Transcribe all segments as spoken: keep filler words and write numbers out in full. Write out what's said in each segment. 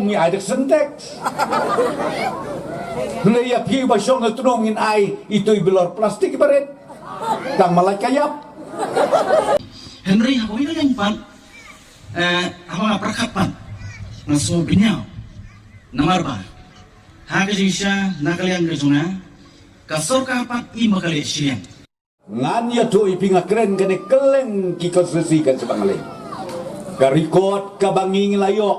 Ngi ai dak Sintex. Hynrei ïa phi ba shong ha tnum ngin ai itu i bilor plastik barit. Tang malai ka ïap. Hynrei ha kawei ka liang pat, eh, haba nga pyrkhat pat, nga sngew bniah. Namar ba ha ka jingshisha na ka liang ka jong nga, ka sorkar pat im ba ka leh shiliang. Ngan ïathuh ïa phi, nga kren kane kylleng ki constituency kan sa ba nga leh. Ka record kaba ngi la ïoh,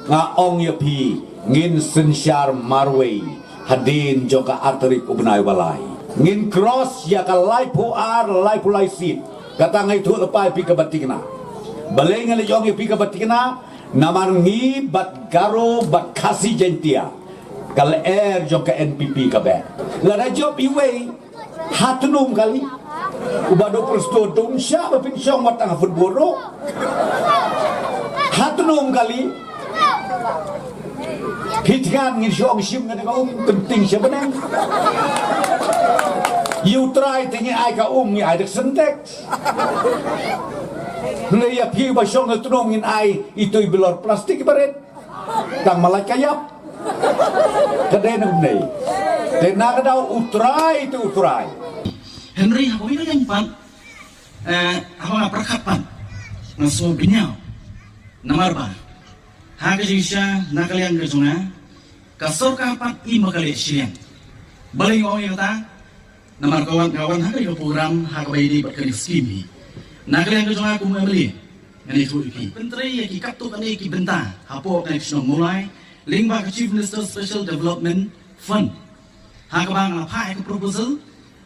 nga ong ïa phi, ngin synshar marwei hadien jong ka artarik u bnai ba lai. Ngin cross ïa ka laiphew ar, laiphew lai seat. Kata nga ïathuh lypa ïa phi kaba thikna. Balei nga la ong ïa phi kaba thikna? Namar ngi bad Garo bad Khasi Jaintia, ka lyer jong ka N P P ka beh. Lada jop iwei, ha tnum kali. Uba duk prestone dum sha ba pynshong wat tang ha football ruh. Ha tnum kali. Phi thngan ngin shong shim ngan ka um kynting sha bneng. Ïa U Trai te ngi ai ka um, ngi ai dak Sintex. Hynrei ïa phi ba shong ha tnum ngin ai itu i bilor plastik barit. Tang malai ka ïap. Ka dei na kumne. Te na ka daw U Trai te U Trai. Hynrei ha kawei ka liang pat, eh, haba nga pyrkhat pat, nga sngew bniah. Namar ba ha ka jingshisha na ka liang ka jong nga, ka sorkar pat im ba ka leh shiliang. Balei nga ong ïa kata? Namar ka wan, ka wan ha kane ka program, ha kaba ïadei bad kane ka skim hi. Na ka liang ka jong nga kum u M L A, ngan ïathuh ïa phi. Pyntrei ïa ki katto katne ki bynta hapoh kane ka shnong Mawlai lyngba ka Chief Minister Special Development Fund. Ha kaba nga la phah ïa ka proposal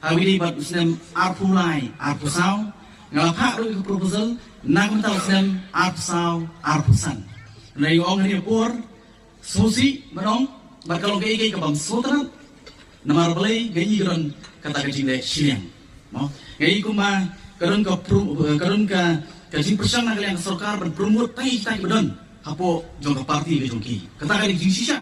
ha kaba ïadei bad u snem arphew lai arphew saw, nga la phah ruh ïa ka proposal na ka bynta u snem arphew saw arphew san. Hynrei nga ong ha kane ka por, sngewsih ban ong, bad ka long kaei kaei kaba ym sngewtynnat. Namar balei? Nga i ka don kata ka jingleh shiliang. Mo? Nga i kumba ka don ka pru-, ka don ka, ka jingpyrshang na ka liang ka sorkar ban promote tang ïa kita kiba don hapoh jong ka party ka jong ki. Kata ka dei ka jingshisha.